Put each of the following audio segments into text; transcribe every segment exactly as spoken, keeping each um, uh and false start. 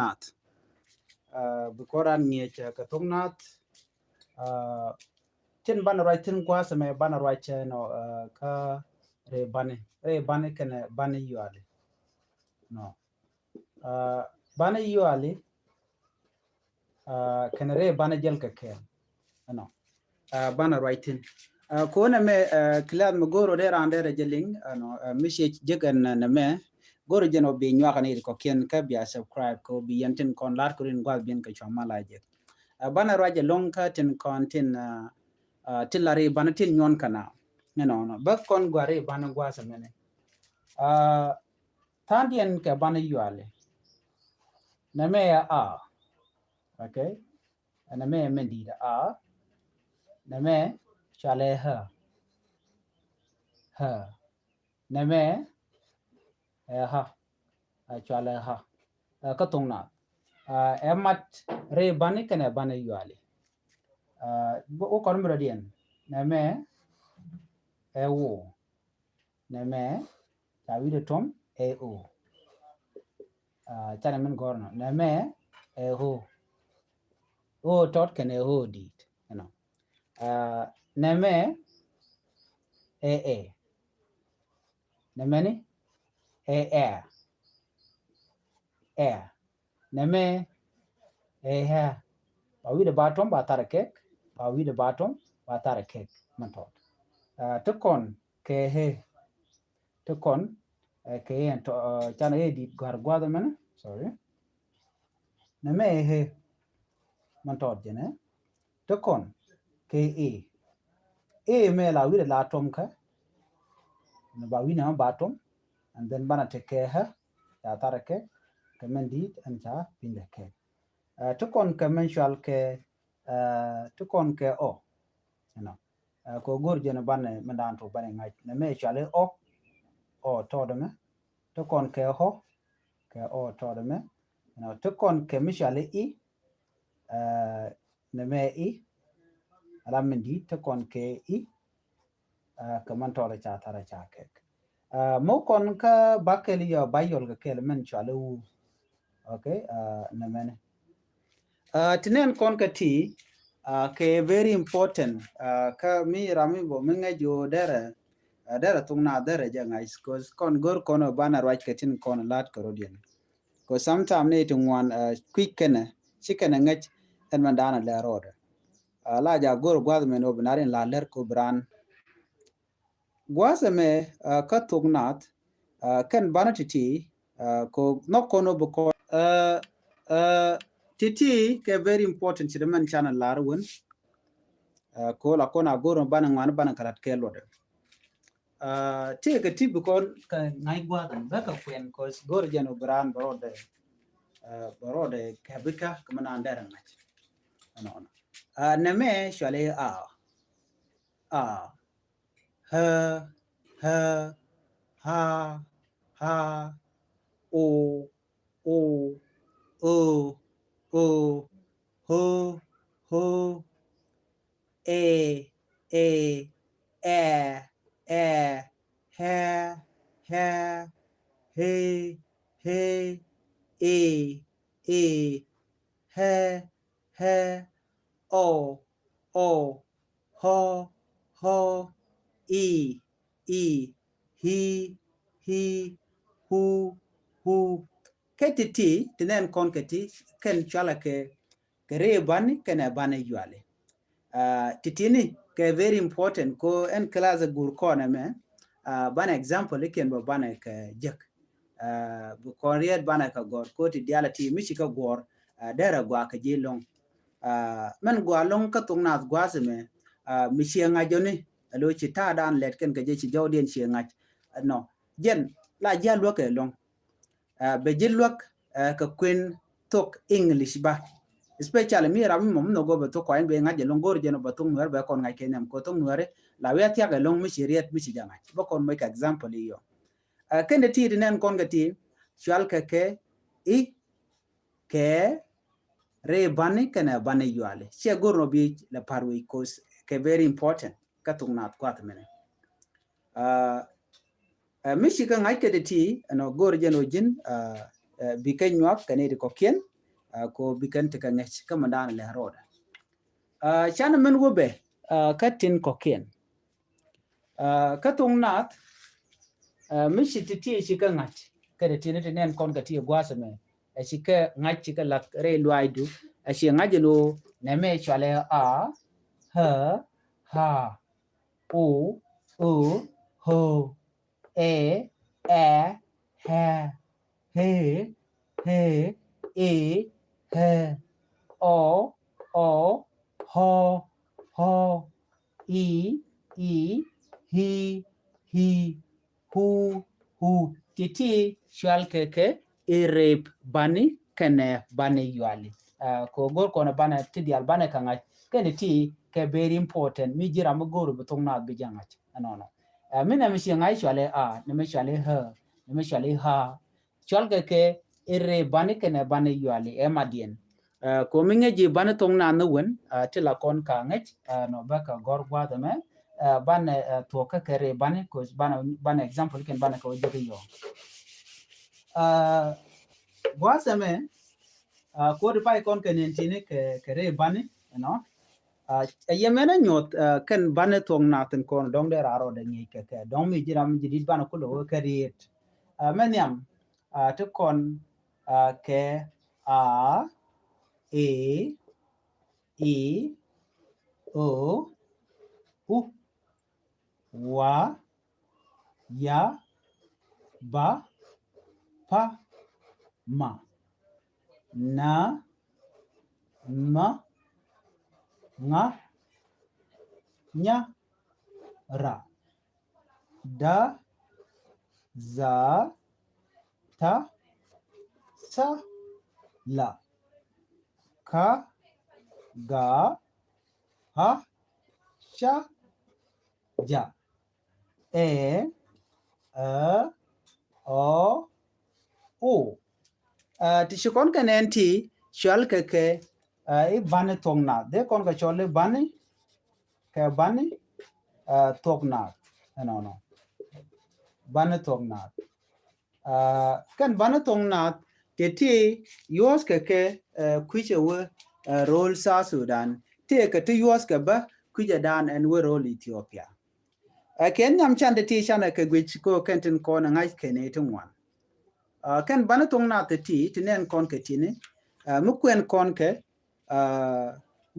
Naath. Bi kɔn ran ŋi̱eec kɛ thok Naath. Tin banɛ ruac thi̱n gua̱a̱th ɛmɛ banɛ ruac ɛnɔ kä rɛy bani, rɛy bani kɛnɛ bani yuali. Nɔ. Banɛ yuali kɛnɛ rɛy banɛ jäl kɛ kɛɛl. Ɛnɔ. Banɛ ruac thi̱n. Kɔn ɛmɛ class mi go̱o̱r ɔ dee ran dee rɛ jɛ liŋ ɛnɔ, mi ciɛ jek ɛn nɛmɛ go̱o̱r jɛn ɔ bi nyuak ni kɔkiɛn kä bia subscribe kɛ bi yɛn tin kɔn lar kɛ rin gua̱th biɛn kɛ cua mal a jek. Banɛ ruac ɛlɔŋ kä tin kɔn tin tin la ri banɛ tin nyuɔn kɛ na. Ɛnɔ nɔ bä kɔn gua ri banɛ gua̱a̱th ɛmɛnɛ. Tha̱a̱ŋdiɛn kɛ banɛ yuali. Nɛmɛ ɛ a. Okay. Nɛmɛ ɛ mɛn di̱i̱t a. Nɛmɛ cualɛ hä. Hä. Nɛmɛ ɛ ha. Cualɛ ha. Kä thok Naath ɛ mat rɛy bani kɛnɛ bani yuali. Wä kɔn mi rɔ̱diɛn. Nɛmɛ ɛ wo. Nɛmɛ ca wi̱dɛ tuɔm ɛ o. Canɛ min gɔr nɔ nɛmɛ ɛ o. O tɔt kɛnɛ o di̱i̱t. Ɛnɔ. Nɛmɛ ɛ ɛ. Nɛmɛni ɛ ɛ. Ɛ. Nɛmɛ ɛ ɛ. Ba wi̱dɛ ba tuɔm ba tharɛ kɛk. Ba wi̱dɛ ba tuɔm ba tharɛ kɛk. Mɛn tɔt. Ti kɔn kɛ ɛ. Ti kɔn kɛ ɛ tɔ canɛ ɛ di̱i̱t gɔ̱a̱r gua̱a̱th ɛmɛnɛ. Sorry. Nɛmɛ ɛ ɛ. Mɛn tɔt jɛnɛ. Ti kɔn kɛ ɛ. Ɛ mɛ la wi̱dɛ la tuɔm kä. Nɛ ba wi̱dɛ mɛ ba tuɔm. And then banɛ ti kɛ ɛ. Ca tharɛ kɛk. Kɛ mɛn di̱i̱t ɛn ca pi̱ndɛ kɛk. Ti kɔn kɛ mɛn cual kɛ ti kɔn kɛ ɔ. Ɛnɔ. Kɛ go̱r jɛn banɛ mɛn dan tok banɛ ŋa̱c nɛmɛ cual i̱ ɔ. Ɔ tɔɔdɛ mɛ. Ti kɔn kɛ ɔ. Kɛ ɔ tɔɔdɛ mɛ. Ɛnɔ ti kɔn kɛ mi cual i̱ i̱. Nɛmɛ i̱. Ala min di̱i̱t ti kɔn kɛ i̱. Kɛ mɛn tɔɔdɛ ca tharɛ ca kɛk. Mɔ kɔn kä bakɛl yɔ ba yɔl kɛ kɛl mɛn cual i̱ wu. Okay. Nɛmɛni. Ti nɛn kɔn kɛ ti kɛ very important kä mi ram mi bɔ mi ŋäc yo derɛ derɛ thok Naath derɛ jɛ ŋa̱c. Cause kɔn go̱r kɔn banɛ ruac kɛ tin kɔn la̱t kɛ rɔ̱diɛn. Cause sometime ni ti ŋuan kui̱c kɛnɛ ci kɛnɛ ŋäc ɛn mɛn danɛ lɛ rɔɔdɛ. La ja go̱r gua̱th mɛn wä bi na rin la lɛr ko bi ran. Gua̱a̱th ɛmɛ kä thok Naath kɛn banɛ ti̱ti̱ ko nhɔk kɔn wä bi kɔn ti̱ti̱ kɛ very important ci dee mɛn canɛ lar wän. Ko la kɔn a go̱r banɛ ŋuan banɛ kɛ lat kɛ luɔtdɛ. Tëëkɛ ti bi kɔn kɛ ŋa̱c gua̱a̱th ɛn bä kɛ kuɛn kɔs go̱r jɛn wä bi raan bɛ rɔɔdɛ bɛ rɔɔdɛ kɛ bi kä kɛ mɛ naan dɛrɛ ŋa̱c. Ɛnɔnɔ nɛmɛ cuali a. A. Hä, hä, ha, ha, o, o, ö, ö, hö, hö, e, e, ɛ, ɛ, hɛ, hɛ, he, he, e, e, hɛ, hɛ, ɔ, ɔ, hɔ, hɔ, i, i, hi, hi, hu, hu. Kɛ ti̱ti̱, ti nɛn kɔn kɛ ti kɛn cualɛ kɛ kɛ ri bani kɛnɛ bani yuali. Ti̱ti̱ni kɛ very important ko ɛn class ɛ gur kɔn ɛmɛ. Banɛ example ikiɛn bä banɛ kɛ jek. Bi kɔn riet banɛ kɛ gɔr ko ti dialɛ ti mi ci kɛ gɔr derɛ gua kɛ ji̱ loŋ. Mɛn gua loŋ kä thok Naath gua̱a̱th ɛmɛ mi ciɛ ŋa̱c jɔni alo ci ta̱a̱ dan lɛt kɛn kɛ jɛ ci jɔwdiɛn ciɛ ŋa̱c. Nɔ jɛn la ji̱ a luäk kɛ loŋ. Bɛ ji̱ luäk kɛ kuën thok English ba. Especially mi ram mi mɔ mi nhɔk go̱o̱r bɛ thok kɔain bɛ ŋa̱c jɛ loŋ go̱o̱r jɛn bɛ thok Nuɛr bɛ kɔn ŋa̱c kɛ nhiam ko thok Nuɛr la wi̱i̱ a thiak ɛ loŋ mi ci riet mi ci jɛ ŋa̱c bä kɔn mec kɛ example i̱ yɔ. Kɛn dee ti ti nɛn kɔn kɛ ti cual kɛ kɛ i̱ kɛ ri bani kɛnɛ bani yuali ciɛ go̱r nɔ bi lɛ par wec kos kɛ very important kä thok Naath gua̱th mɛnɛ. Mi ci kä ŋa̱c kɛ ti ti ɛnɔ go̱r jɛn ɔ ji̱n bi kɛ nyuak kɛ ni ti kɔkiɛn. Ɛ, kɛ ɣöö bi kɛn ti kɛ ŋäc kä mi dan lɛ rɔɔdɛ. Ɛ, canɛ min wä bɛ, ɛ, kä tin kɔ̱kiɛn. Ɛ, kä thok naath, ɛ, mi ci ti ti ci kɛ ŋa̱c kɛ ti ti ni ti nɛn kɔn kɛ ti gua̱a̱th ɛmɛ. Ɛ ci kɛ ŋa̱c ci kɛ lak rɛy luaacdu. Ɛ ci ŋa̱c ɛn ɣöö nɛmɛ cɔalɛ a, ä, ä, o, ö, ö, ɛ, ɛ, ɛ, ɛ, ɛ, ɛ, ɛ, ɔ, ɔ, ɔ, ɔ, i, i, i, i, hu, hu. Ti ti cɔal kɛ kɛ irip bani kɛnɛ bani yuali. Ɛ, kɛ ɣöö go̱r kɔn banɛ ti diaal banɛ kɛ ŋa̱c kɛnɛ ti kɛ very important. Mi ji̱ ram mi go̱r bi thok naath bi jɛ ŋa̱c ɛnɔnɔ. Ɛ, mi nɛmɛ ci ŋa̱c cɔalɛ a, nɛmɛ cɔalɛ ä, nɛmɛ cɔalɛ ä. Cɔal kɛ kɛ irip bani kɛnɛ bani yuali ɛ madiɛn. Ɛ, kɛ ɣöö mi ŋäc ji̱ bani thok naath ni wen, ɛ, ti la kɔn ka ŋäc, ɛ, nɔ bä kɛ gɔ̱r gua̱a̱th ɛmɛ, ɛ, banɛ, ɛ, thuɔ̱k kä kɛ rip bani, kɛ ɣöö banɛ, banɛ example kɛn banɛ kɛ wä jek i̱ yɔ̱ɔ̱ŋ. Ɛ, gua̱a̱th ɛmɛ, ɛ, kɛ ɣöö di pay kɔn kɛ nɛn ti̱ni kɛ, kɛ rip bani, you know. Ɛ, ɛ yɛ mɛn ɛ nyuɔth, ɛ, kɛn bani thok naath in kɔn dɔ̱ŋ dee raar rɔɔdɛ ŋi̱i̱c kɛ kɛ. Dɔ̱ŋ mi ji̱ ram ji̱ di̱t banɛ kulɛ wä kɛ riet. Ɛ, mɛ nhiam, ɛ, ti kɔn, ɛ, kɛ a, e, i, o, u, wa, ya, ba, pa, ma, na, nha, ŋa, nya, ra, da, dha, ta, tha, la, ka, ga, ha, ca, ja, ɛ, ä, ɔ, o. Ɛ, ti ci kɔn kɛ nɛn ti cɔal kɛ kɛ, ɛ, i̱ bani thok naath. Dee kɔn kɛ cɔl i̱ bani, kɛ bani, ɛ, thok naath. Ɛnɔnɔ. Bani thok naath. Ɛ, kɛn bani thok naath, ti ti yuɔth kɛ kɛ, ɛ, kui̱cɛ wä, ɛ, ro̱o̱l South Sudan. Ti kɛ ti yuɔth kɛ bä kui̱cɛ dan ɛn wä ro̱o̱l Ethiopia. Ɛ, kɛn nhiam can ti ti canɛ kɛ guic kɛ ɣöö kɛn tin kɔn ɛ ŋa̱c kɛn ɛ ti ŋuan. Ɛ, kɛn bani thok naath ti ti, ti nɛn kɔn kɛ ti̱ni. Ɛ, mi kuɛn kɔn kɛ, ɛ,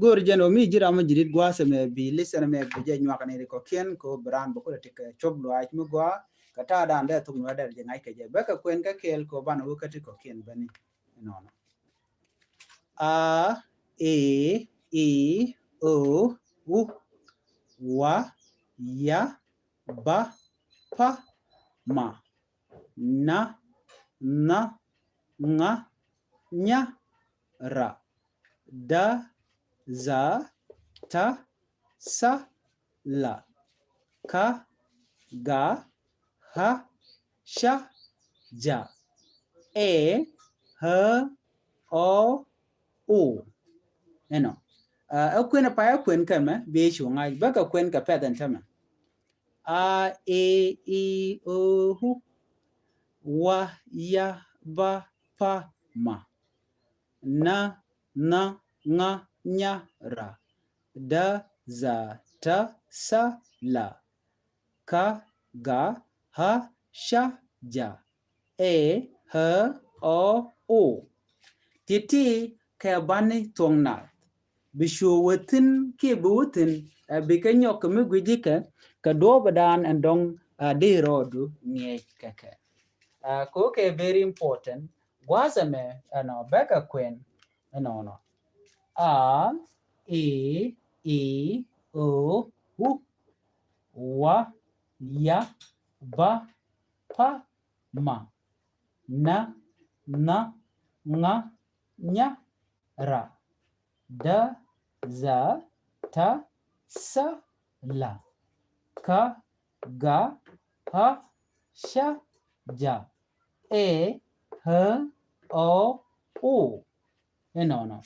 go̱o̱r jɛn ɣöö mi ji̱ ram mi ji̱ di̱t gua̱a̱th ɛmɛ bi listen ɛmɛ bi jɛ nyuak ni ri kɔ̱kiɛn kɛ ɣöö bi raan bä kulɛ ti kɛ cop luaac mi gɔaa kɛ ta̱a̱ dan dee thok nuɔ̱ɔ̱r dee jɛ ŋa̱c kɛ jɛ. Bä kɛ kuɛn kä kɛɛl kɛ ɣöö banɛ wä kä ti kɔ̱kiɛn bäni. Ɛnɔnɔ. A, e, i, o, u, wa, ya, ba, pa, ma, na, nha, ŋa, nya, ra, da, dha, ta, tha, la, ka, ga, ha, ca, ja, ɛ, ä, ɔ, o. Ɛnɔ. Ɛ, ɛ kuɛn ɛ pay ɛ kuɛn kɛ mɛ, bi cu ŋa̱c, bä kɛ kuɛn kɛ pɛth ɛn tämɛ. A, e, i, o, u, wa, ya, ba, pa, ma, na, nha, ŋa, nya, ra, da, dha, ta, tha, la, ka, ga, ha, ca, ja, ɛ, ä, ɔ, o. Ti ti kɛ bani thok naath. Bi cu wä thi̱n kiɛ bi wä thi̱n, ɛ, bi kɛ nyɔk kɛ mi gui̱ci kɛ, kɛ duɔ̱ɔ̱p ɛ dan ɛn dɔ̱ŋ, ɛ, dee rɔɔdu ŋiɛc kɛ kɛ. Ɛ, kɛ ɣöö kɛ very important, gua̱a̱th ɛmɛ, ɛnɔ, bä kɛ kuɛn, ɛnɔnɔ. A, e, i, o, u, wa, ya, ba, pa, ma, na, nha, ŋa, nya, ra, da, dha, ta, tha, la, ka, ga, ha, ca, ja, ɛ, ä, ɔ, o. Ɛnɔnɔ.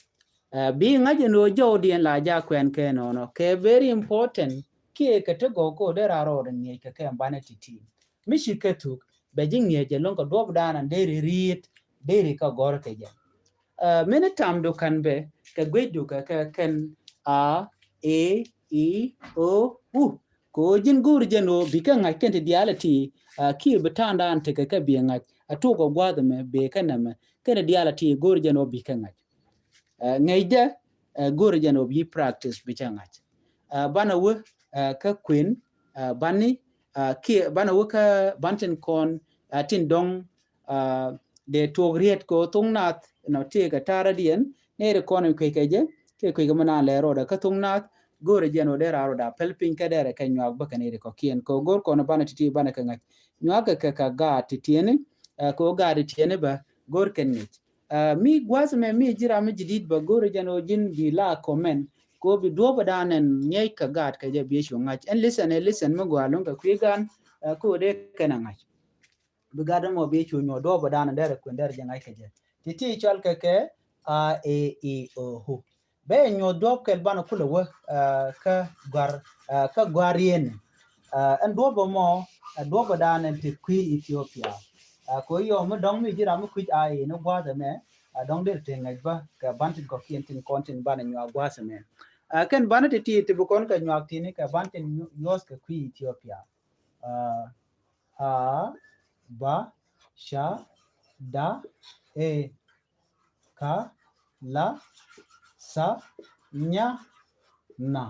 Ɛ, bi ŋa̱c ɛn ɣöö jɔwdiɛn la ja kuɛn kɛ ɛnɔnɔ. Kɛ very important kiɛ kɛ ti gɔw kɛ ɣöö dee raar rɔɔdɛ ŋiɛc kɛ kɛ ɛn banɛ ti̱ti̱. Mi ci kɛ thuk bɛ ji̱ ŋiɛc ɛlɔ̱ŋ kɛ duɔ̱ɔ̱p dan ɛn deri ri̱i̱t, deri kɛ gɔ̱r kɛ jɛ. Mini tam du kan bɛ kɛ guec du kɛ kɛ kɛn a, e, i, o, u. Kɛ ɣöö ji̱n go̱o̱ri jɛn ɣöö bi kɛ ŋa̱c kɛn ti diaal ti kiɛ bi ta̱a̱ŋdan tekɛ kɛ bi ŋa̱c a tuk ɔ gua̱a̱th ɛmɛ bee kɛ nɛmɛ kɛn ti diaal ti go̱o̱ri jɛn ɣöö bi kɛ ŋa̱c. Ŋäcdä go̱o̱ri jɛn ɣöö bi practice bi cɛ ŋa̱c. Banɛ wä kä kuën bani kiɛ banɛ wä kä ban tin kɔn tin dɔ̱ŋ dee tuɔk riet kɛ ɣöö thok nath nɔ ti kɛ ta̱rä diɛn nɛy ri kɔn in kuec kɛ jɛ kiɛ kuec kɛ mi naan lɛ rɔɔdɛ kä thok nath. Go̱o̱ri jɛn ɣöö dee raa rɔɔdɛ a päl piny kä dee rɛ kɛ nyuak bä kɛ nɛy ri kɔ̱kiɛn kɛ ɣöö go̱o̱r kɔn banɛ ti̱ti̱ banɛ kɛ ŋa̱c nyuak kɛ kɛ kɛ gaat ti tiɛni kɛ ɣöö gaat ti tiɛni bä go̱o̱r kɛn ŋic. Mi gua̱a̱th mɛ mi ji̱ ram mi ji̱ di̱t bä go̱o̱ri jɛn ɣöö ji̱n bi la comment kɛ ɣöö bi duɔ̱ɔ̱p ɛ da̱a̱n ɛn ŋiɛc kɛ gaat kɛ jɛ bi cu ŋa̱c ɛn listen ɛ listen mi gɔaa luŋ kɛ kui̱ gan kɛ ɣöö dee kɛn ɛ ŋa̱c. Bi gat mɔ bi cu nyuɔ̱th duɔ̱ɔ̱p ɛ da̱a̱n derɛ kuën derɛ jɛ ŋa̱c kɛ jɛ. Ti ti cɔl kɛ kɛ a, e, i, o, u. Bɛ nyuɔ̱th duɔ̱ɔ̱p kɛl banɛ kulɛ wä kä gua̱r kä gua̱r yɛn. Ɛn duɔ̱ɔ̱p ɛmɔ ɛ duɔ̱ɔ̱p ɛ da̱a̱n ɛn ti kui̱ Ethiopia. Kɛ yɔ mi dɔ̱ŋ mi ji̱ ram mi kui̱c a, e ni gua̱a̱th ɛmɛ a dɔ̱ŋ derɛ ti ŋäc bä kɛ ban tin kɔ̱kiɛn tin kɔn tin banɛ nyuɔ̱th gua̱a̱th ɛmɛ. Kɛn banɛ ti ti ti bi kɔn kɛ nyuɔ̱th tini kɛ ban tin yuɔ̱th kɛ kui̱ Ethiopia. A, ba, ca, da, e, ka, la, sa, nya, na.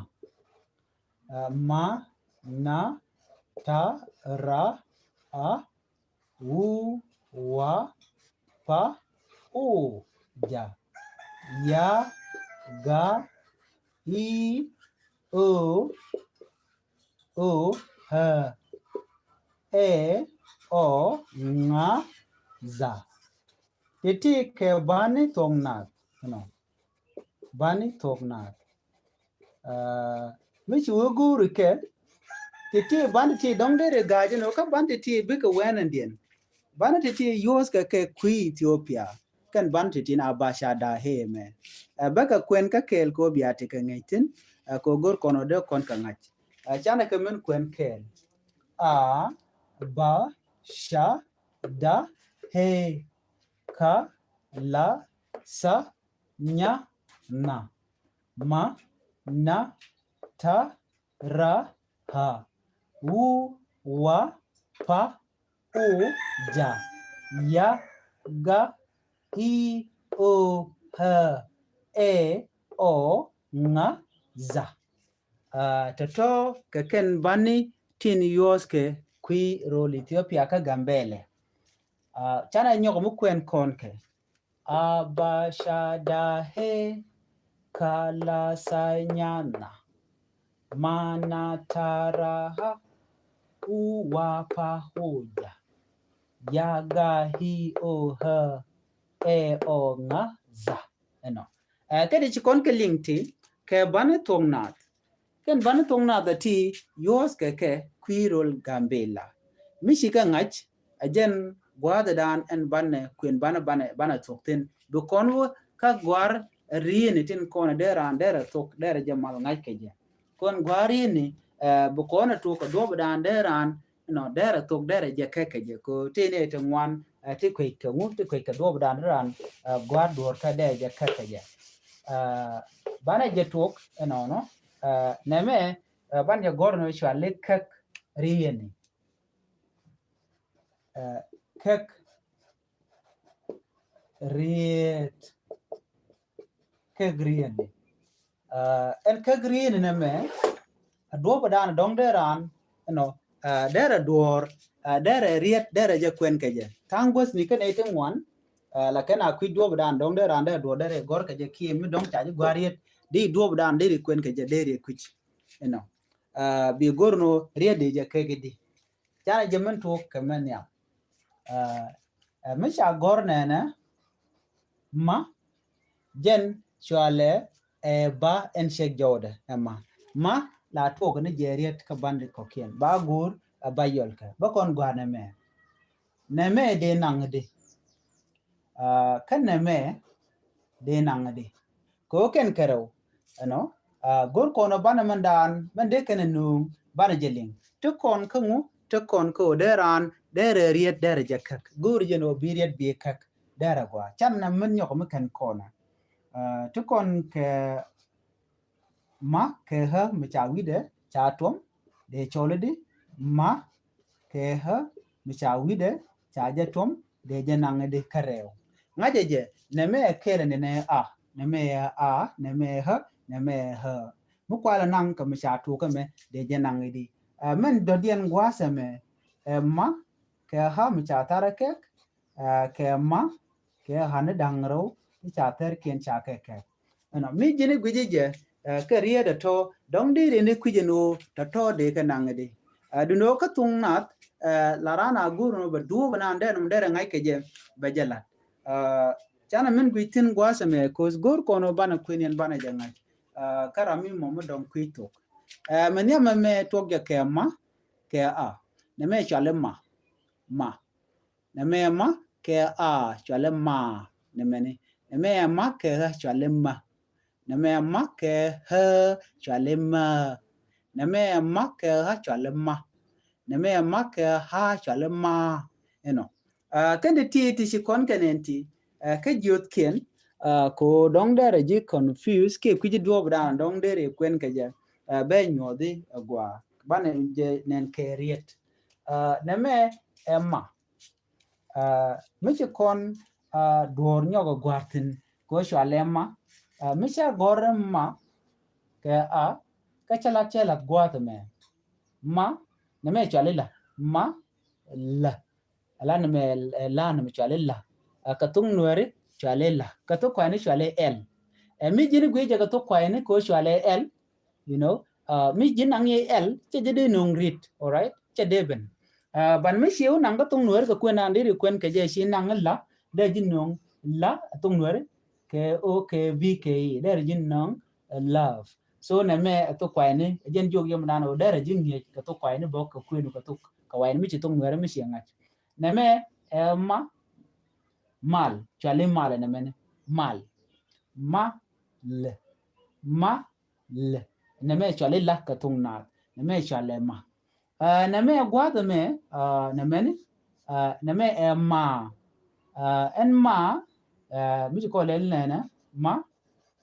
Ma, na, ta, ra, a, wu, wa, pa, u, ja, ya, ga, i, o, o, hɛ, ɛ, ɔ, ŋa, dha. Ti ti kɛ bani thuɔk naath. Bani thuɔk naath. Mi ci wä guuri kɛ ti ti bani ti dɔŋ deri ga̱a̱c inɔ kä bani ti ti bikɛ wɛn in diɛn. Bani ti ti yuɔ̱th kɛ kɛ kui̱ Ethiopia. Kɛn bani ti ti na ba ca da hee mɛ. Ɛ bɛ kɛ kuɛn kä kɛɛl kɛ wä bia ti kɛ ŋɛc thin. Ɛ kɛ wä go̱r kɔn wä dee kɔn kɛ ŋa̱c. Ɛ canɛ kɛ min kuɛn kɛɛl. A, ba, ca, da, hee, ka, la, sa, nya, na. Ma, na, ta, ra, ha. Wu, wa, pa, u, ja, ya, ga, i, o, hɛ, ɛ, ɔ, ŋa, dha. Tɔ̱tɔ̱ kɛ kɛn bani tin yuɔ̱th kɛ kui̱ rol Ethiopia kä Gambɛlɛ. Canɛ nyɔk mi kuɛn kɔn kɛ a, ba, ca, da, hee, ka, la, sa, nya, na. Ma, na, ta, ra, ha. U, wa, pa, u, ja. Ya, ga, hi, o, hɛ, ɛ, ɔ, ŋa, dha. Ɛnɔ. Ɛ kɛ di ci kɔn kɛ liŋ ti kɛ bani thuɔk naath. Kɛn bani thuɔk naath a ti yuɔ̱th kɛ kɛ kui̱ rol Gambɛla. Mi ci kɛ ŋa̱c a jɛn gua̱a̱th dan ɛn banɛ kuën banɛ banɛ banɛ thuɔk thin bi kɔn wä kä gua̱a̱r rieni tin kɔn dee raan dee rɛ thuɔk dee rɛ jɛ mal ŋa̱c kɛ jɛ. Kɔn gua̱a̱r rieni bi kɔn a tuɔk kɛ duɔp dan dee raan nɔ derɛ thok derɛ jɛ kɛkɛ jɛ ko tini ti ŋuan ti kuec kɛ ŋu ti kuec kɛ duɔp dan ran gua̱a̱r duɔr kä derɛ jɛ kɛkɛ jɛ. Banɛ jɛ tuɔk ɛnɔnɔ nɛmɛ ban jɛ gɔr nɔ cua lik kɛk rieni. Kɛk riet kɛk rieni. Ɛn kä green nɛ mɛ a duɔp dan dɔŋ dee ran nɔ derɛ duɔr derɛ riet derɛ jɛ kuɛn kɛ jɛ thaŋ guäth ni kɛn ɛ ti ŋuan. La kɛn a kui̱ duɔp dan dɔŋ dee ran derɛ duɔr derɛ gɔr kɛ jɛ kiɛ mi dɔŋ ca ji̱ gua̱r riet di duɔp dan deri kuɛn kɛ jɛ deri kui̱ nɔ bi gor nɔ riet di jɛ kɛ kɛ di. Canɛ jɛ min tuɔk kɛ mɛ nhiam. Ɛ mi ca gɔr nɛnɛ ma jɛn cualɛ ɛ ba ɛn cɛk jɔwdɛ ɛ ma ma la tuɔk ni jɛ riet kä bandit kɔkiɛn ba gur ɛ ba yɔl kɛ ba kɔn guanɛ mɛ. Nɛ mɛ dee naŋ di kä nɛ mɛ dee naŋ di. Kɛ ɣöö kɛn kɛ rɛw ɛnɔ go̱r kɔn ɔ banɛ mɛn daan mɛn dee kɛn ɛ nööŋ banɛ jɛ liŋ ti kɔn kä ŋu ti kɔn kä ɣöö dee raan dee rɛ riet dee rɛ jɛ käk go̱r jɛ ni ɣöö bi riet bi käk. dɛrɛ gua. Can na min nyɔk mi kɛn kɔnɛ. Ti kɔn kɛ ma kɛ ɣä mi ca wi̱dɛ ca tuɔm dee cɔl i̱di ma kɛ ɣä mi ca wi̱dɛ ca jɛ tuɔm dee jɛ naŋ i̱di kärɛw. Ŋa̱cɛ jɛ nɛmɛ ɛ kɛɛl ni nɛ a, nɛmɛ ɛ a, nɛmɛ ɛ ɣä, nɛmɛ ɛ ɣä. Mi kualɛ naŋ kɛ mi ca tuɔk kɛ mɛ dee jɛ naŋ i̱di. Mɛn dɔ̱diɛn gua̱a̱th ɛmɛ ɛ ma kɛ ɣä mi ca tharɛ kɛk, kɛ ma kɛ ɣä ni da̱ŋ rɛw ti ca thɛrkiɛn ca kɛ kɛk. Ɛnɔ mi ji̱n i̱ gui̱ci jɛ kɛ riet ɛ tɔ dɔ̱ŋ di ri ni kui̱c ɛn ɣöö tɔ tɔ dee kɛ naŋ i̱di. Dun ɣöö kä thuŋ nath la raan a go̱r nɔ bɛ duɔ̱ɔ̱p ɛn an dɛn mɛ dɛrɛ ŋa̱c kɛ jɛ bɛ jɛ la̱t. Canɛ min gui̱c thi̱n gua̱a̱th ɛmɛ ko̱th go̱r kɔn ɣöö banɛ kuën yɛn banɛ jɛ ŋa̱c. Kä ram mi mɔ mi dɔ̱ŋ kui̱c thok. Mɛ nhiam ɛmɛ tuɔk jɛ kɛ ma kɛ a. Nɛmɛ cɔal i̱ ma. Ma. Nɛmɛ ma kɛ a cɔal i̱ ma. Nɛmɛni. Nɛmɛ ma kɛ ɣä cɔal i̱ ma. Nɛmɛ ma kɛ ɣä cɔal i̱ ma. Nɛmɛ ma kɛ ɣä cɔal i̱ ma. Nɛmɛ ma kɛ ɣä cɔal i̱ ma. Inɔ. Kɛn ti ti ti ci kɔn kɛn ɛn ti kä jiöthkiɛn ko dɔ̱ŋ dɛrɛ ji̱ confuse kiɛ kui̱ci duɔ̱ɔ̱p dan dɔ̱ŋ dɛrɛ kuɛn kɛ jɛ bɛ nyuɔthi gua banɛ jɛ nɛn kɛ riet. Nɛmɛ ɛ ma. Mi ci kɔn duɔ̱ɔ̱r nyɔk ɛ gua̱a̱r thi̱n kɛ ɣöö cɔalɛ ma. Mi ca gɔ̱r ma kɛ a kä cä la̱t cɛ la̱th gua̱a̱th ɛmɛ. Ma nɛmɛ cɔal i̱ la ma la. Ala nɛmɛ la nɛmɛ cɔal i̱ la. Kɛ thok nuɛri cɔal i̱ la. Kɛ thok kuayni cɔal i̱ ɛl. Ɛ mi ji̱n i̱ gui̱c jɛ kɛ thok kuayni kɛ ɣöö cɔal i̱ ɛl. You know, mi ji̱ naŋ i̱ ɛl cɛ jɛ dee no̱o̱ŋ rit, all right? Cɛ dee ben. Ban mi ciɛ wä naŋ kä thok nuɛri kɛ kuɛn an dee ri kuɛn kɛ jɛ ci naŋ i̱ la dee ji̱ no̱o̱ŋ la thok nuɛri kɛ o kɛ vi kɛ i dee ri ji̱ no̱o̱ŋ love. So nɛmɛ ɛ thok kuayni ɛ jɛn jiök yom dan ɔ dee ri ji̱ ŋi̱eec kɛ thok kuayni bɔk kɛ kuɛn kɛ thok kɛ kuayni mi ci thok nuɛri mi ciɛ ŋa̱c. Nɛmɛ ɛ ma mal cɔal i̱ mal ɛ nɛmɛni mal. Ma lɛ ma lɛ. Nɛmɛ cɔal i̱ la kɛ thok naath. Nɛmɛ cɔal ɛ ma. Nɛmɛ gua̱a̱th ɛmɛ nɛmɛni nɛmɛ ɛ ma. Ɛn ma mi ci kɔl ɛl nɛnɛ ma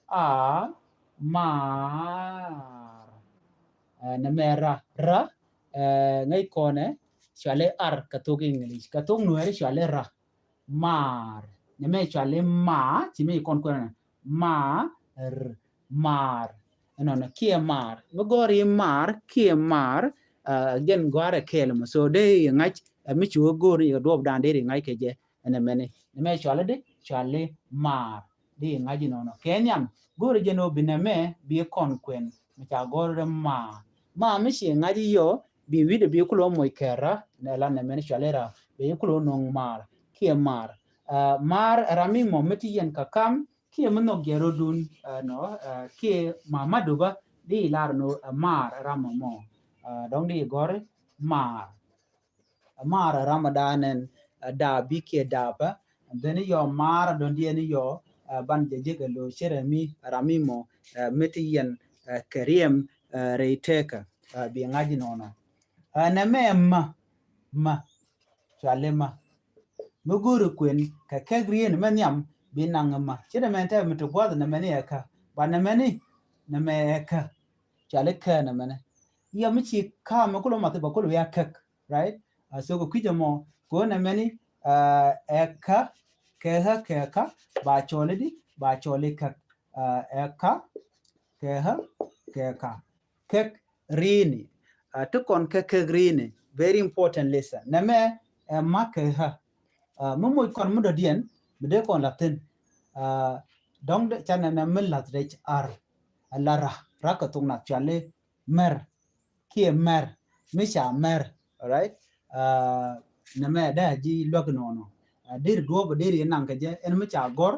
a maar. Nɛmɛ ra ra ŋäc kɔnɛ cɔal i̱ ar kɛ thok English kɛ thok nuɛri cɔal i̱ ra. Maar. Nɛmɛ cɔal i̱ ma ci mi kɔn kuɛn ma r maar. Ɛnɔnɔ kiɛ maar mi gɔ̱r i̱ maar kiɛ maar. Jɛn gɔ̱a̱rɛ kɛɛl mɔ so dee i̱ ŋa̱c mi ci wä go̱r i̱ kɛ duɔ̱ɔ̱p dan dee i̱ ŋa̱c kɛ jɛ. Ɛnɛ mɛni nɛmɛ cɔal i̱ di cɔal i̱ maar. Di i̱ ŋa̱c inɔnɔ kɛ nhiam go̱r i̱ jɛn ɔ bi nɛmɛ bi kɔn kuɛn mi ca gɔ̱r i̱ maar. Ma mi ci ŋa̱c i̱ yɔ bi wi̱dɛ bi kulɔ moc kɛ ra nɛ la nɛmɛni cɔal i̱ ra bi kulɔ no̱o̱ŋ maar kiɛ maar. Maar ram mi mɔ mi ti yɛn kɛ kam kiɛ mi nhɔk jɛ rɔdun nɔ kiɛ ma ma duba di lar nɔ maar ram mɔ dɔŋ di gɔri maar. Maar ram dan ɛn dabi kiɛ daba ben yɔ maar dɔn di ɛn yɔ ban jɛ jɛ kɛ lo cɛ rɛ mi ram mi mɔ mi ti yɛn kɛ riɛm rɛy tɛkɛ bi ŋa̱c nɔnɔ. Nɛmɛ ma ma cɔali ma. Mi go̱o̱ri kuën kɛ kɛk rien mɛ nhiam bi naŋ ma. Ci nɛmɛ tɛ mi ti gua̱th nɛmɛ ni ɛ kä. Ba nɛmɛ ni nɛmɛ ɛ kä. Cɔali kä nɛmɛ ni. Yɛ mi ci kä mi kulo mathi ba kulo ya kɛk. Right? A so kɛ kui̱c ɛmɔ. Kɛ nɛmɛ ni ɛ kä kɛ kä kɛ kä ba cɔli di ba cɔli kɛk. Ɛ kä kɛ kä kɛ kä. Kɛk rini. Ti kɔn kɛ kɛk rini. Very important lesson. Nɛmɛ ɛ ma kɛ kä. Mi moc kɔn mi dɔ̱diɛn mi dee kɔn la thin. Dɔ̱ŋ canɛ nɛ mi lath rɛc ar. Ɛ la ra ra kɛ thok nath cɔali mɛr. Kiɛ mɛr mi ca mɛr. Alright. Nɛmɛ dee a ji̱ luäk nɔnɔ. Deri duɔ̱ɔ̱p deri naŋ kɛ jɛ ɛn mi ca gɔr.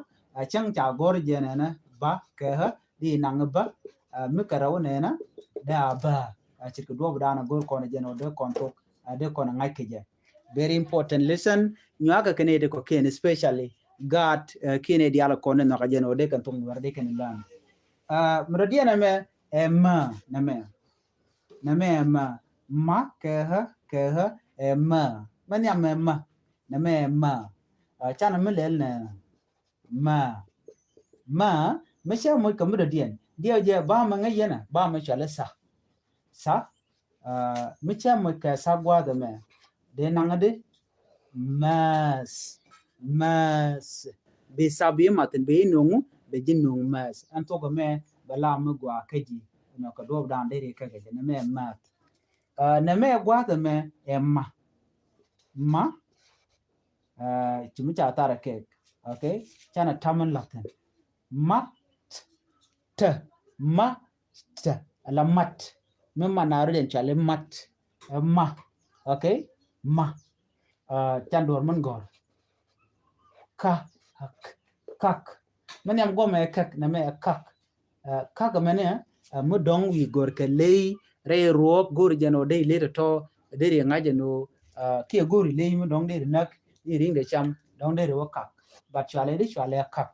Cäŋ ca gɔr jɛ nɛnɛ ba kɛ kä di naŋ ba. Mi kɛ rɛw nɛnɛ dee a ba. Ce̱tkɛ duɔ̱ɔ̱p dan a go̱r kɔn jɛ nɔ dee kɔn thok dee kɔn ŋa̱c kɛ jɛ. Very important lesson. Nyuakɛ kɛn iti kɔ kiɛn especially gaat kiɛn iti ala kɔn ni nhɔk a jɛ nɔ dee kɛn thok nuɛr dee kɛn lan. Mi dɔ̱diɛn ɛmɛ ɛ ma nɛmɛ. Nɛmɛ ɛ ma. Ma kɛ kä kɛ kä ɛ ma. Mɛ nhiam ɛ ma. Nɛmɛ ɛ ma. Canɛ mi lɛl nɛ ma. Ma mi cɛ moc kɛ mi dɔ̱diɛn. Diɛw jɛ ba mɛ ŋäc yɛn ɛ ba mɛ cɔl i̱ sa. Sa. Mi cɛ moc kɛ sa gua̱a̱th ɛmɛ. Dee naŋ di. Math. Math. Bi sa bi mathin bi noŋ. Bi ji̱ noŋ math. Ɛn thok ɛmɛ bɛ la mi gua kä ji̱. Nɔ kɛ duɔp dan deri kä kɛ jɛ nɛ mɛ math. Nɛ mɛ gua̱a̱th ɛmɛ ɛ ma. Ma. Ci mi ca thar ɛ kɛk. Okay. Canɛ tam in lathin. Ma. T. Ma. T. Ala mat. Mi ma na rudin cali mat. Ma. Okay. Ma. Can duɔr min gɔr. Ka. Kak. Min yam gɔmɛ kak nɛ mɛ kak. Kak mɛnɛ mi dɔŋ wi̱i̱ gɔr kɛ ley rɛy ruɔp go̱r jɛn ɔ dee ley tɔtɔ dee ri ŋa̱c jɛn ɔ. Kiɛ go̱r ley mi dɔŋ dee ri näk dee riŋ dee cam dɔŋ dee ri wä kak. But cualɛ di cualɛ kak.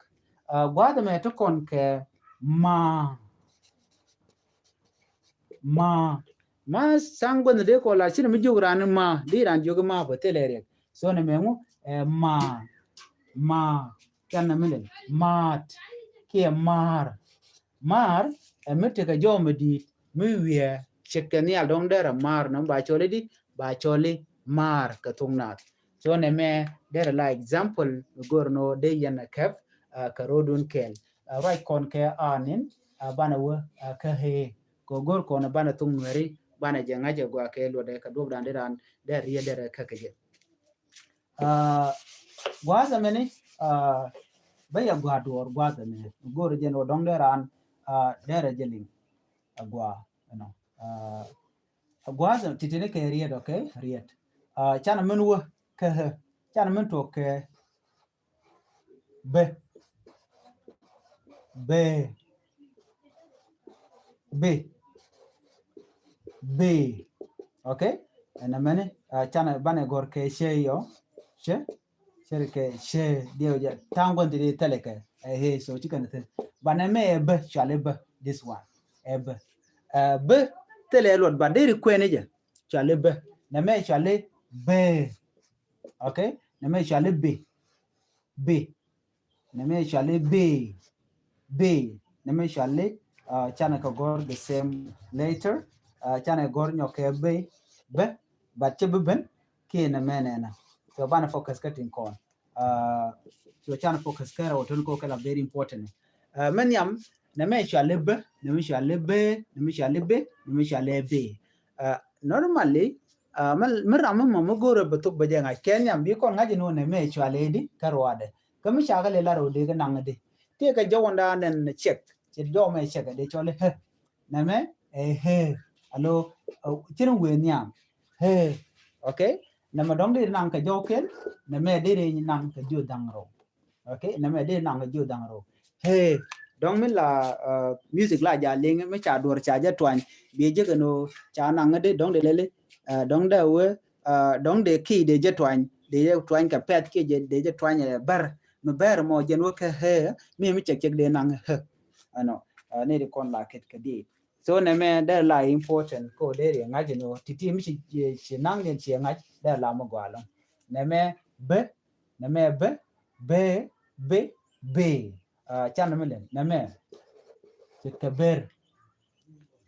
Gua̱a̱th mɛ ti kɔn kɛ ma. Ma. Ma saŋ guänh dee kɔ la cin mi jiök ran ma di ran jiök ma bä thilɛ riɛk. So nɛ mɛ ŋu ɛ ma. Ma. Can nɛ mi lɛ maat kiɛ maar. Maar ɛ mi tekɛ jɔw mi di̱i̱t mi wiɛ cek kɛ nhial dɔŋ derɛ maar nɔ ba cɔli di ba cɔli maar kɛ thok naath. So nɛ mɛ derɛ la example mi go̱r nɔ dee yɛn a kɛp kɛ rodun kɛl. Ruac kɔn kɛ anin banɛ wä kä hee kɛ go̱r kɔn banɛ thok nuɛri banɛ jɛ ŋa̱c ɛ gua kɛ luɔt dɛ kɛ duɔp dan di ran derɛ riɛ derɛ kä kɛ jɛ. Gua̱a̱th ɛmɛni bä yɛ gua̱a̱th duɔɔr gua̱a̱th ɛmɛ go̱o̱r jɛn wä dɔ̱ŋ dee raan. Dee rɛ jɛ liŋ a gua̱a̱ ɛnɔ. A gua̱a̱th ɛmɛ titini kɛ riet, okay, riet. Canɛ min wä kɛ hɛ canɛ min tuɔk kɛ bɛ. Bɛ. Bɛ. Bɛ. Okay. Ɛn ɛmɛni canɛ banɛ gɔr kɛ cɛ yɔ cɛ. Cɛ ri kɛ cɛ diɛ wä jɛ ta̱a̱ŋ gua̱n ti di thɛlɛ kɛ ɛ hee so ci kɛn thil. Banɛ mɛ ɛ bä cuali bä this one ɛ bä. Ɛ bä thɛlɛ luɔt ba deri kuɛni jɛ cuali bä nɛ mɛ cuali bä. Okay. Nɛ mɛ cuali bɛ. Bɛ. Nɛ mɛ cuali bɛ. Bɛ. Nɛ mɛ cuali canɛ kɛ gɔr the same letter. Canɛ gɔr nyɔk kɛ bɛ bɛ. But cɛ bi ben kiɛ nɛ mɛ nɛna. So banɛ focus kä tin kɔn. So canɛ focus kɛ rɛ wä tun ko kɛ la very important. Mɛ nhiam nɛ mɛ cuali bɛ nɛ mɛ cuali bɛ nɛ mɛ cuali bɛ nɛ mɛ cuali bɛ. Normally mi ram mi mɔ mi go̱o̱rɛ bɛ thok bɛ jɛ ŋa̱c kɛ nhiam bi kɔn ŋa̱c in wä nɛ mɛ cuali di kä ruadɛ. Kä mi cakɛ lɛ lar wä dee kɛ naŋ di ti kɛ jɔwunda nɛn cɛk ci jɔw mɛ cɛk di cɔli hɛ. Nɛ mɛ ɛ hɛ alo cin wee nhiam hɛ. Okay. Nɛ mɛ dɔŋ di naŋ kɛ jɔw kɛl nɛ mɛ di ri naŋ kɛ jiö daŋ rɔw. Okay. Nɛ mɛ di naŋ kɛ jiö daŋ rɔw. Hɛ dɔŋ mi la music la ja liŋ mi ca duɔr ca jɛ tuany bi jɛ kɛ no ca naŋ di dɔŋ di lɛli. Dɔŋ dɛ wee dɔŋ dee ki dee jɛ tuany dee jɛ tuany kɛ pɛth ki dee jɛ tuany ɛ bär mi bär mɔ jɛn wä kɛ hɛ mi mi cɛk cɛk dee naŋ hɛ. Ɛnɔ ni di kɔn la ket kɛ di. So nɛ mɛ dee la important ko dee ri ŋa̱c ɛn wä ti ti mi ci ci naŋ ni ci ŋa̱c dee la mi gɔaa lɔŋ. Nɛ mɛ bä nɛ mɛ bä bä bä bä. Can nɛ mi lɛn nɛ mɛ ci kɛ ber.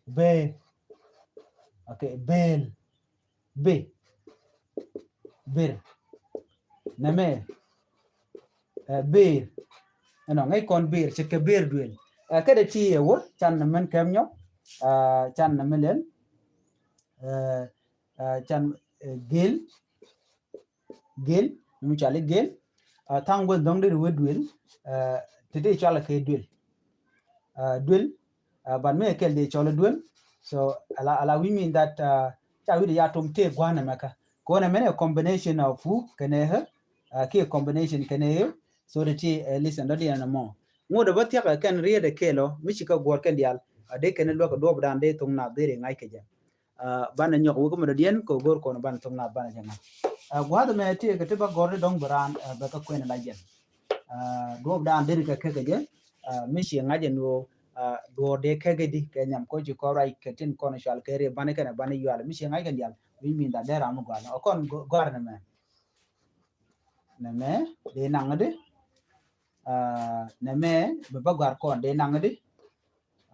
Bä. Okay. Bel. Bɛ. Ber. Nɛ mɛ ber. Ɛnɔ ŋäc kɔn ber ce̱tkɛ ber duël. Kä dee ti ɛ wä can nɛ mɛn kɛm nyɔk. Can nɛ mɛ lɛl. Can gel. Gel mi cɔal i̱ gel. Thaŋ guäth dɔ̱ŋ deri wee duël. Tete cɔal kɛ duël. Duël. But mi kɛl dee cɔal i̱ duël. So ala ala we mean that ca wi̱dɛ ya tom tëë gua̱n ɛmɛ kä kɔn ɛmɛn ɛ combination of who kɛnɛ hɛ. Kiɛ combination kɛnɛ hɛ. So tete listen dɔ̱diɛn ɛmɔ ŋot ɛ bä thia̱k ɛ kɛn riet ɛ kɛl ɔ mi ci kä guɔ̱r kɛn diaal. A dee kɛn luäk ɛ duɔp dan dee thoŋ na deri ŋa̱c kɛ jɛ. Banɛ nyɔk wek mi dɔ̱diɛn kɛ go̱r kɔn banɛ thok nath banɛ jɛ ŋa̱c. Gua̱th ɛmɛ ti kɛ ti ba gɔr di dɔ̱ŋ bi raan bɛ kä kuɛn la jɛn. Duɔp dan deri kɛ kɛ kɛ jɛ mi ci ŋa̱c ɛn ɣöö duɔr dee kɛ kɛ di kɛ nyam kɔ ci kɔ ruac kɛ tin kɔn cual kɛ ri banɛ kɛnɛ banɛ yual mi ci ŋa̱c kɛn dial. Wi̱c min dha dee ram mi gua̱l ɔ kɔn gɔr ni mɛ. Nɛmɛ dee naŋ di. Aa, nɛmɛ bɛ bä gɔ̱a̱r kɔn dee naŋ di.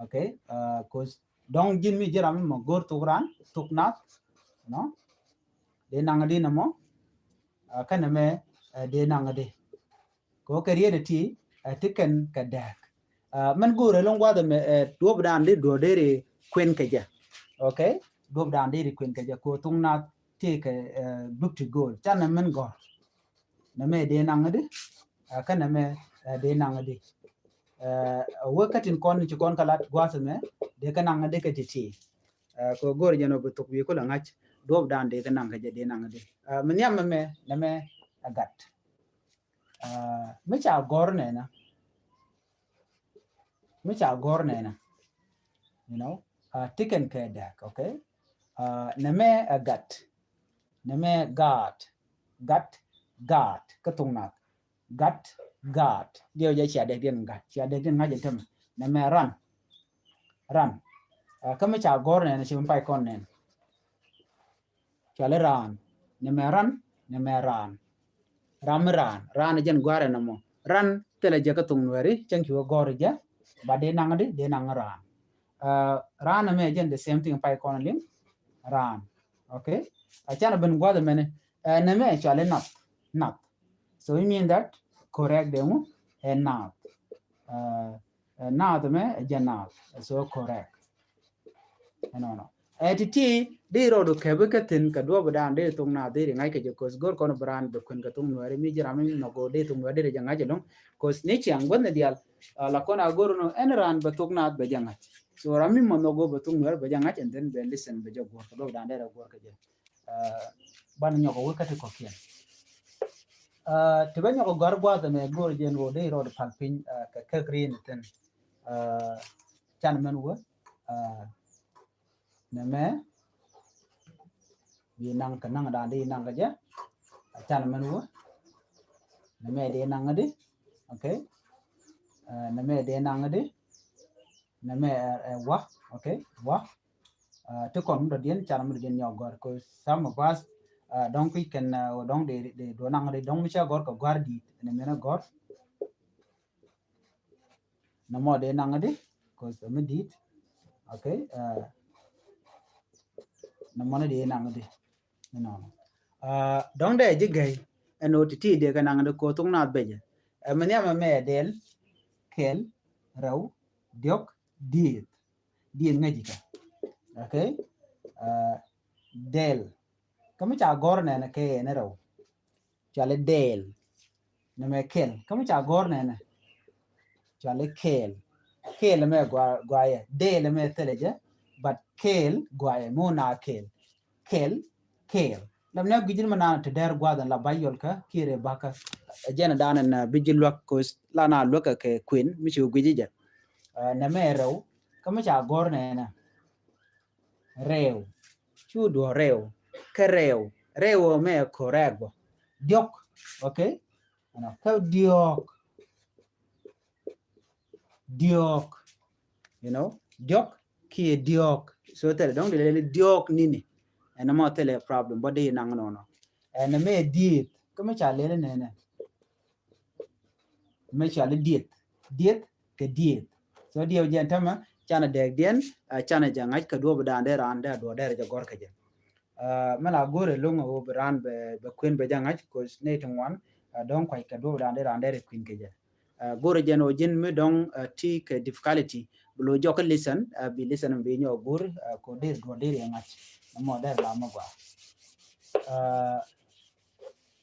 Okay. Aa, 'cause dɔ̱ŋ ji̱n mi ji̱ ram mi mɔ go̱r thok ran, thok nath. Nɔ dee naŋ di nɛmɔ. Aa, kä nɛmɛ, aa, dee naŋ di. Kɛ ɣöö kɛ riet ɛ ti, aa, ti kɛn kɛ dääk. Aa, mɛn go̱o̱rɛ lo̱ŋ gua̱a̱th ɛmɛ, aa, duɔ̱ɔ̱pdan di duɔ̱ɔ̱r deri kuën kɛ jɛ. Okay. Duɔ̱ɔ̱pdan deri kuën kɛ jɛ kɛ ɣöö thok nath ti kɛ, aa, dup ti go̱o̱l. Canɛ mɛn gɔ̱r. Nɛmɛ dee naŋ di. Aa, kä nɛmɛ, aa, dee naŋ di. Aa, wee kä tin kɔn ci kɔn kɛ lat gua̱a̱th ɛmɛ dee kɛ naŋ di kɛ ti̱ti̱. Aa, kɛ ɣöö go̱o̱rɛ jɛn ɣöö bi thok wi̱i̱ kulɛ ŋa̱c duɔ̱ɔ̱pdan dee kɛ naŋ kɛ jɛ dee naŋ di. Aa, mi nhiam ɛmɛ nɛmɛ ɛ gat. Aa, mi ca gɔ̱r nɛnɛ. Mi ca gɔ̱r nɛnɛ. You know, aa, ti kɛn kɛ dääk, okay? Aa, nɛmɛ ɛ gat. Nɛmɛ gaat. Gat, gaat. Kä thok nath. Gat, gaat. Diɛw jɛ cia dɛkdiɛn gat. Cia dɛkdiɛn ŋa̱c jɛ tämɛ. Nɛmɛ ran. Ran. Aa, kä mi ca gɔ̱r nɛnɛ ci mi pay kɔn nɛn. Cuali raan. Nɛmɛ ran, nɛmɛ raan. Ram mi raan. Raan jɛn gua̱a̱rɛ nɔmɔ. Ran thilɛ jɛ kä thok Nuɛri, cäŋ ci wä gɔ̱r jɛ. Ba dee naŋ di, dee naŋ raan. Aa, raan ɛmɛ jɛn the same thing pay kɔn liŋ. Raan. Okay. A canɛ ben gua̱a̱th ɛmɛni. Aa, nɛmɛ cuali nath. Nath. So it mean that correct dee ŋu ɛ nath. Aa, Ɛ, naath mɛ ɛ jɛ naath. So correct. Ɛnɔnɔ. Ɛ, ti̱ti̱ di rɔɔdu kɛpi kä thi̱n kɛ duɔ̱ɔ̱p dan di thok naath di ri ŋa̱c kɛ jɛ, 'cause go̱r kɔn bi raan bi kuën kɛ thok Nuɛri, mi ji̱ ram mi nhɔk go̱r di thok Nuɛri di ri jɛ ŋa̱c ɛlɔ̱ŋ. 'Cause ni ciaŋ guäth ni diaal, ɛ, la kɔn a go̱r nɔ ɛn raan bɛ thok naath bɛ jɛ ŋa̱c. So ram mi mɔ nhɔk go̱r bɛ thok Nuɛri bɛ jɛ ŋa̱c, and then bɛ listen bɛ jɛ go̱r kɛ duɔ̱ɔ̱p dan di rɛ go̱r kɛ jɛ. Ɛ, banɛ nyɔk a wä kä ti kɔ̱kiɛn. Ɛ, ti bä nyɔk a gɔ̱a̱r gua̱a̱th ɛmɛ go̱o̱r jɛn ɣöö dee rɔɔd pal piny, ɛ, kɛ käk ri̱n thi̱n. Ɛ, can mɛn wä, ɛ, nɛmɛ bi naŋ kɛ naŋ dan di naŋ kɛ jɛ. Ɛ, can mɛn wä, nɛmɛ di naŋ di. Okay. Ɛ, nɛmɛ di naŋ di. Nɛmɛ ɛ, ɛ, wa. Okay. Wa. Ɛ, ti kɔn mi dɔ̱diɛn, can mi dɔ̱diɛn nyɔk gɔ̱r. 'Cause some of us, ɛ, dɔ̱ŋ kui̱ kɛn, ɛ, dɔ̱ŋ di, di duɔ̱ɔ̱r naŋ di dɔ̱ŋ mi cɛ gɔ̱r kɛ gɔ̱a̱r di̱i̱t. Nɛmɛ ni gɔ̱r. Nɛmɔ dee naŋ di, 'cause mi di̱i̱t. Okay. Ɛ, nɛmɔ ni dee naŋ di. Nɔnɔ. Ɛ, dɔ̱ŋ dee ji̱ gɛy ɛn ɣöö ti̱ti̱ dee kɛ naŋ di kɛ ɣöö thok naath bɛcɛ. Ɛ, mi nhiam ɛmɛ ɛ dɛl, kɛl, rɛw, diɔ̱k, dieth. Dieth ŋäc ikä. Okay. Ɛ, dɛl. Kä mi ca gɔ̱r nɛnɛ kɛ ɛn rɛw. Cuali dɛl. Nɛmɛ kɛl. Kä mi ca gɔ̱r nɛnɛ. Cuali kɛl. Kɛl mɛ gua-, guayɛ. Dɛl mɛ thilɛ jɛ. But kɛl guayɛ. Mɛ wä na kɛl. Kɛl. Kɛl. Lam nɛ gui̱c ni mɛ naan ti dɛr gua̱a̱th ɛn la ba yɔl kä kiɛ rɛ bakä. Ɛ jɛn dan ɛn, ɛ, bi ji̱ luäk 'cause la na luäk kɛ kuën mi ci wä gui̱c jɛ. Ɛ, nɛmɛ rɛw. Kä mi ca gɔ̱r nɛnɛ. Rɛw. Cu duɔ rɛw. Kä rɛw. Rɛw mɛ correct bɔ. Diɔk. Okay. Ɛnɔ, kä diɔk. Diɔk. You know, diɔk kiɛ diɔk. So thilɛ dɔ̱ŋ di lɛli diɔk nini. Ɛn mɔ thilɛ problem. Bɔ di naŋ nɔnɔ. Ɛn mɛ dieth. Kä mi ca lɛli nɛnɛ. Mɛ cuali dieth. Dieth kɛ dieth. So diɛw jɛn tämɛ, canɛ dɛɛk diɛn, ɛ, canɛ jɛ ŋa̱c kɛ duɔ̱ɔ̱p dan dee raan dee a duɔ̱ɔ̱r dee rɛ jɛ gɔ̱r kɛ jɛ. Ɛ, mɛ la go̱o̱rɛ lo̱ŋ a ɣöö bi raan bɛ, bɛ kuën bɛ jɛ ŋa̱c, 'cause nɛy ti ŋuan, ɛ, dɔ̱ŋ kuac kɛ duɔ̱ɔ̱p dan dee raan dee rɛ kuën kɛ jɛ. Ɛ, go̱o̱rɛ jɛn ɣöö ji̱n mi dɔ̱ŋ, ɛ, ti kɛ difficulty, bi lo̱c jɔk kä listen, ɛ, bi listen bi nyɔk go̱o̱r, ɛ, kɛ ɣöö dee duɔ̱ɔ̱r dee rɛ ŋa̱c. Nɔmɔ dee rɛ la mɛ gɔaa. Ɛ,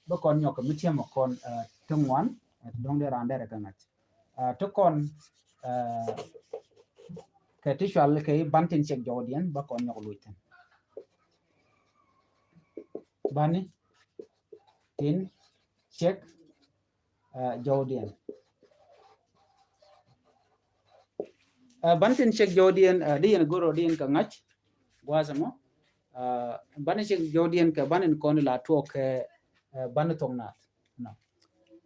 bä kɔn nyɔk kɛ mi tiɛm kɔn, ɛ, ti ŋuan, ɛ, ti dɔ̱ŋ dee raan dee rɛ kɛ ŋa̱c. Ɛ, ti kɔn, ɛ, kɛ ti cual kɛ i̱ ban tin ciɛk jɔwdiɛn, bä kɔn nyɔk luc thi̱n. Bani tin ciɛk, ɛ, jɔwdiɛn. Ɛ, ban tin ciɛk jɔwdiɛn, ɛ, di yɛn go̱r ɔ di yɛn kɛ ŋa̱c gua̱a̱th ɛmɔ. Ɛ, ban tin ciɛk jɔwdiɛn kɛ ban in kɔn la tuɔk kɛ, ɛ, ban in thok naath. Nɔ.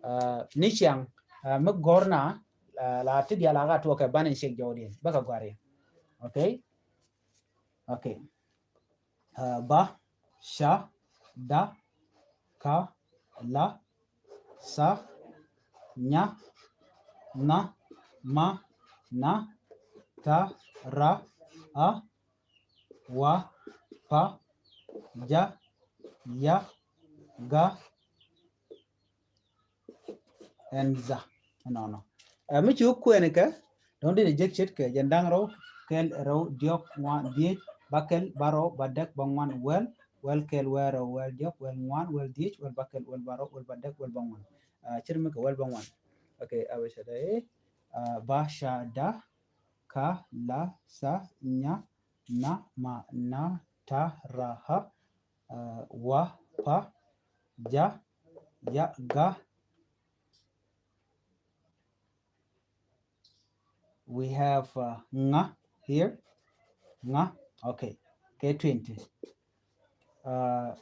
Ɛ, ni ciaŋ, ɛ, mi gɔ̱r na, ɛ, la ti diaal a ka tuɔk kɛ ban in ciɛk jɔwdiɛn. Bä kɛ gɔ̱a̱r yɛn. Okay. Okay. Ɛ, ba, ca, da, ka, la, sa, nya, na, ma, na, ta, ra, a, wa, pa, ja, ya, ga, ɛn za. Ɛnɔnɔ. Ɛ, mi ci wä kuɛn kɛ, dɔ̱ŋ di ni jek ce̱tkɛ, jɛn da̱ŋ rɛw, kɛl rɛw, diɔ̱k, ŋuan, dhiec, bäkɛl, bärɔw, bädäk, bäŋuan, wäl, wäl kɛl, wäl rɛw, wäl diɔ̱k, wäl ŋuan, wäl dhiec, wäl bäkɛl, wäl bärɔw, wäl bädäk, wäl bäŋuan. Ɛ, ce̱t mi kɛ wäl bäŋuan. Okay, a bɛ ca da, ɛ, a, ba, ca, da, ka, la, sa, nya, na, ma, na, ta, ra, ha, ɛ, wa, pa, ja, ya, ga. We have, uh, ŋa here. Ŋa. Okay. Kɛ twenty. Uh,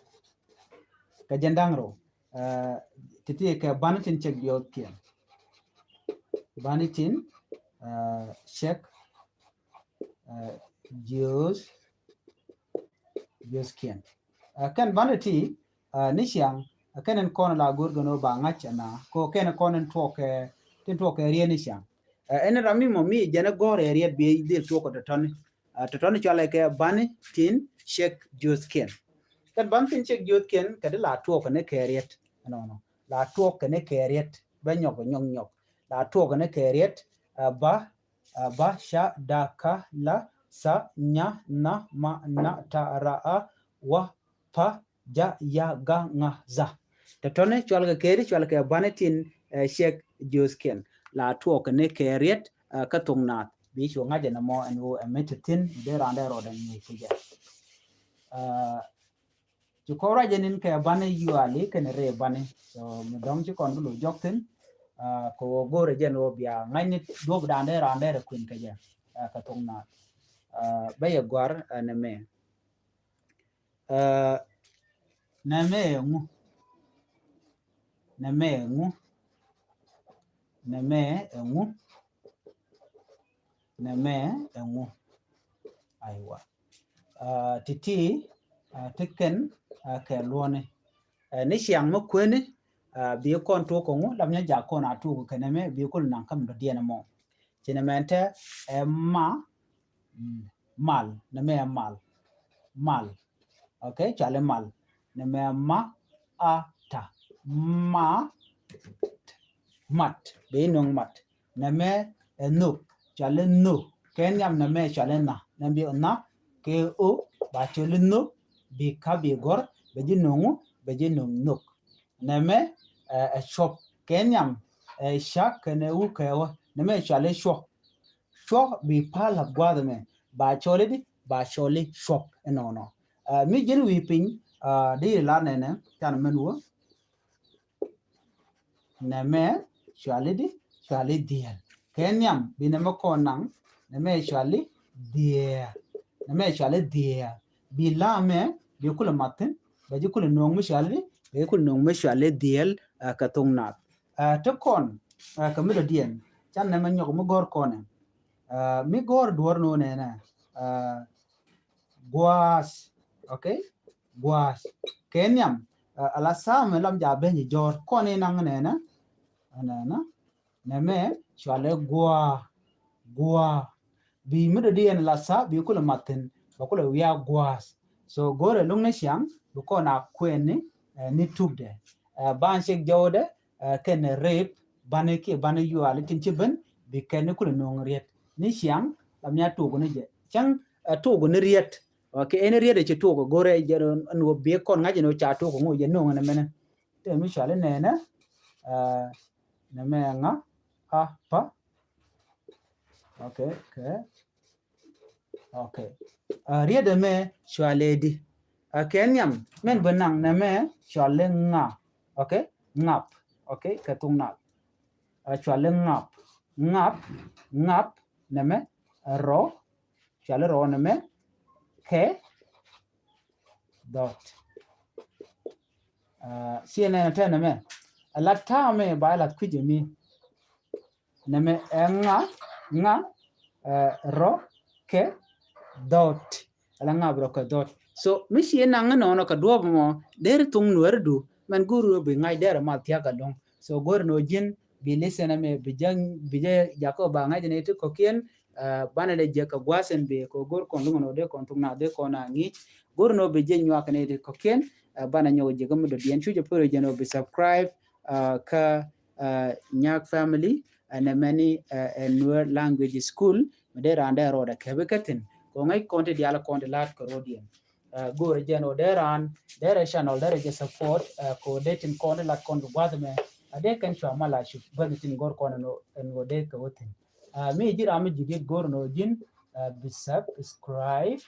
kɛ jɛn da̱ŋ rɛw. Uh, ti̱ti̱ kɛ bani tin cek jiɔth kiɛn. Bani tin, uh, cek, uh, jiɔth jiɔth kiɛn. Ɛ, kɛn bani ti, ɛ, ni ciaŋ, ɛ, kɛn in kɔn la go̱r gɛn wä ba ŋa̱c ɛna, ko kɛn kɔn in tuɔk kɛ, tin tuɔk kɛ riet ni ciaŋ. Ɛ, ɛn ram mi mɔ mi jɛn ɛ gɔ̱r ɛ riet bi dhil tuɔk kɛ tɔtɔni. Ɛ, tɔtɔni cɔalɛ kɛ bani tin cek jiɔth kiɛn. Kɛn bani tin cek jiɔth kiɛn, kɛ di la tuɔk kɛ ni kɛ riet. Ɛnɔnɔ. La tuɔk kɛ ni kɛ riet. Bɛ nyɔk, nyɔk, nyɔk. La tuɔk kɛ ni kɛ riet, ɛ, ba, a, ba, ca, da, ka, la, sa, nya, na, ma, na, ta, ra, a, wa, pa, ja, ya, ga, ŋa, za. Tɔtɔni cɔal kɛ kɛɛri, cɔal kɛ bani tin, ɛ, cek jiɔth kiɛn. La tuɔk ni kɛ riet, ɛ, kä thok naath. Bi cu ŋa̱c ɛn ɛmɔ ɛn ɣöö ɛ mi te thi̱n, mi dee raan dee rɔɔdɛ ŋi̱i̱c kɛ jɛ. Ɛ, Ci kɔn ruac jɛ ni̱n kɛ bani yuali kɛnɛ rɛy bani. So mi dɔ̱ŋ ci kɔn bi lo̱c jɔk thi̱n. Ah, kɛ ɣöö go̱o̱rɛ jɛn ɣöö bia ŋa̱cni duɔ̱p da̱a̱n dee raan dee rɛ kuën kɛ jɛ. Ah, kɛ thok naath. Ah, bä yɛ gɔ̱a̱r, ah, nɛmɛ. Ah, nɛmɛ ɛŋu? Nɛmɛ ɛŋu? Nɛmɛ ɛŋu? Nɛmɛ ɛŋu? Aiwa. Ah, ti̱ti̱, ah, ti kɛn, ah, kɛ luɔ̱ni. Ah, ni ciaŋ mi kueni, ah, bi kɔn tuɔk kɛ ŋu, lam nyɛ jak kɔn a tuɔk kɛ nɛmɛ, bi kul naŋ kä mi dɔ̱diɛn ɛmɔ. Ci nɛmɛ tɛ, ɛ ma, mm, mal, nɛmɛ ɛ mal. Mal. Okay, cɔali mal. Nɛmɛ ma, a, ta. Ma, mat. Bɛ inɔŋ mat. Nɛmɛ ɛ nhök. Cɔali nhök. Kɛ nhiam nɛmɛ cɔali nha. Nɛmɛ bi nha kɛ o, ba cɔali nhök. Bi ka bi gɔr. Bɛ ji̱ nɔŋ o, bɛ ji̱ nɔŋ nhök. Nɛmɛ, ɛ, ɛ cuɔp. Kɛ nhiam, ɛ, ca kɛnɛ u kɛ wä. Nɛmɛ cɔali cuɔp. Cuɔk bi pal lath gua̱a̱th ɛmɛ. Ba cɔli di, ba cɔli cuɔk ɛnɔnɔ. Ah, mi ji̱n wi̱i̱ piny, ah, di lar nɛnɛ, can mɛn wä. Nɛmɛ cɔali di, cɔali dhieel. Kɛ nhiam, bi nɛmɛ kɔn naŋ, nɛmɛ cɔali dhieel. Nɛmɛ cɔali dhieel. Bi la mɛ, bi kulɛ mathin, bɛ ji̱ kulɛ no̱o̱ŋ mi cɔali di, bɛ ji̱ kulɛ no̱o̱ŋ mi cɔali dhieel, ah, kɛ thok naath. Ah, ti kɔn, ah, kɛ mi dɔ̱diɛn, can nɛmɛ nyɔk mi gɔ̱r kɔnɛ. Ah, mi gɔ̱r duɔ̱r nɔ nɛnɛ, ah, gua̱a̱th, okay? Gua̱a̱th. Kɛ nhiam, ah, ala thaamɛ lam ja ben ji̱ jɔ̱ɔ̱r, kɔn inaŋ nɛnɛ, nɛnɛ, nɛmɛ, cɔali gua̱a̱, gua̱a̱. Bi mi dɔ̱diɛn la thaam, bi kulɛ mathin, ba kulɛ wiaa gua̱a̱th. So, go̱rɛ luŋ ni ciaŋ, bi kɔn a kuɛn ni, eh, ni tukdɛ. Eh, ban cek jɔwdɛ, eh, kɛn rep, bani kiɛ bani yuali tin ci ben, bi kɛn ni kulɛ no̱o̱ŋ riet. Ni ciaŋ, la mia tuɔk ni jɛ. Cäŋ, eh, tuɔk ni riet. Okay, ɛn riet ɛ ci tuɔk go̱rɛ jɛ ɛn wä bi kɔn ŋa̱c ɛn wä ca tuɔk ŋu jɛ no̱o̱ŋ ɛn mɛnɛ. Te mi cɔali nɛnɛ, eh, nɛmɛ ŋa, a, pa. Okay, okay. Okay. Ah, riet ɛmɛ cɔali di. Ah, kɛ nhiam, mɛn bi naŋ nɛmɛ cɔali ŋa. Okay? Ŋap. Okay? Kɛ thok naath. Ah, cɔali ŋap. Ŋap, ŋap, nɛmɛ, rɔ. Cɔali rɔ nɛmɛ, kɛ, dhɔt. Ah, ciɛ nɛnɛ tɛ nɛmɛ. Ala ta̱a̱ mɛ ba ala kui̱c mi. Nɛmɛ ɛ ŋa, ŋa, eh, rɔ, kɛ, dhɔt. Ala ŋa bi rɔ kɛ dhɔt. So, mi ci naŋ nɔnɔ kɛ duɔp mɔ, der thuŋ nuɛr du, mɛn go̱r bi ŋa̱c der ma thiak alɔŋ. So go̱r ni ɔ ji̱n bi listen ɛmɛ bi jɛ bi jɛ jakä ba ŋa̱c ni ti kɔ̱kiɛn. Banɛ dee jɛ kɛ gua̱a̱th ɛn bi kɛ go̱r kɔn luŋ ni ɔ dee kɔn thuk na dee kɔn a ŋi̱i̱c. Go̱r ni ɔ bi jɛ nyuak ni ti kɔ̱kiɛn. Banɛ nyɔk jɛ kä mi dɔ̱diɛn cu jɛ pär jɛ ni ɔ bi subscribe kä Nyak family ɛn ɛmɛni ɛ Nuer language school. Mi dee raan dee rɔɔdɛ kɛpi kä thi̱n kɛ ŋäc kɔn ti diaal kɔn ti la̱t kɛ rɔɔdiɛn. Go̱o̱rɛ jɛn ɔ dee raan dee rɛ channel dee rɛ jɛ support kɛ ɔ dee tin kɔn ti lat kɔn kɛ gua̱th mɛ. A dee kɛn cua mal a cup bäth tin go̱r kɔn ɛn ɔ dee kɛ wä thi̱n. Mi ji̱ ram mi ji̱ diet go̱o̱r ɛn ɔ ji̱n bi subscribe